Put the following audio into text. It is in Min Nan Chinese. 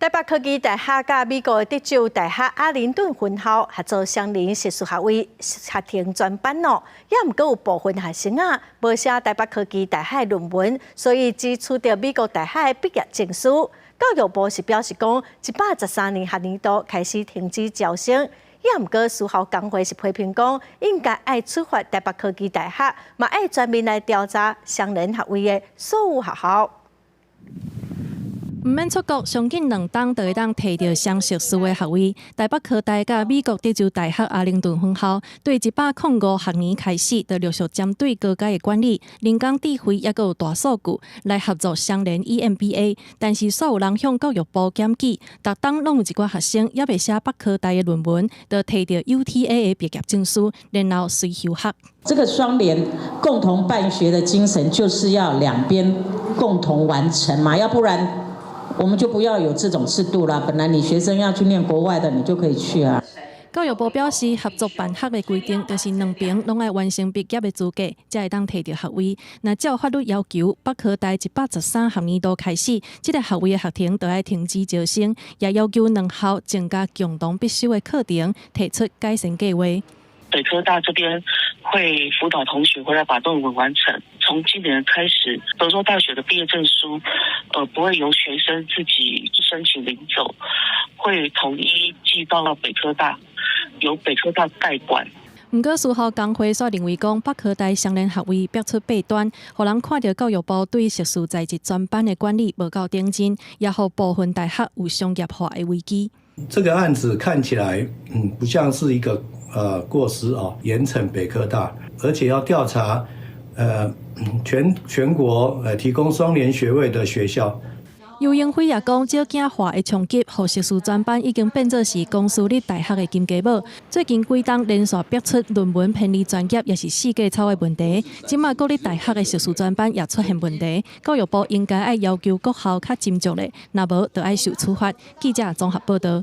台北科技大學佮美國德州大學阿靈頓分校合作雙聯碩士學位學程專班哦，也毋過有部分學生啊，無寫台北科技大學論文，所以只取得美國大學的畢業證書。教育部是表示講，113年學年度開始停止招生，也毋過私校工會是批評講，應該愛處罰台北科技大學，嘛愛全面來調查雙聯學位的所有學校。毋免出國，上緊2冬就會當提著雙碩士的學位。台北科大佮美國德州大學阿靈頓分校，對105學年開始，就陸續針對高階的管理、人工智慧，抑閣有大數據來合作雙聯 EMBA。但是，煞有人向教育部檢舉，逐冬攏有一寡學生猶未寫北科大的論文，就提著 UTA 的畢業證書，然後隨休學。這個雙聯共同辦學的精神，就是要兩邊共同完成嘛，要不然，我們就不要有這種制度啦。本來你學生要去念國外的，你就可以去啊。教育部表示，合作辦學的規定就是兩邊攏愛完成畢業的資格，才會當提著學位。若照法律要求，北科大113學年度開始，這個學位的學程就愛停止招生，也要求兩校增加共同必修的課程，提出改善計劃。北科大這邊會輔導同學回來把論文完成。從今年開始，德州大學的畢業證書，不會由學生自己申請領走，會統一寄到北科大，由北科大代管。毋過，私校工會煞認為講，北科大雙聯學位逼出弊端，予人看著教育部對碩士在職專班的管理無夠認真，也予部分大學有商業化的危機。這個案子看起來，不像是一個過失哦，嚴懲北科大，而且要調查，全國提供雙聯學位的學校。游英輝也講，少子化的衝擊，予碩士專班已經變做是公私立大學的金雞母。最近幾冬連續逼出論文偏離專業，也是四界抄的問題。這馬國立大學的碩士專班也出現問題，教育部應該愛要求各校較斟酌咧，若無就愛受處罰。記者綜合報道。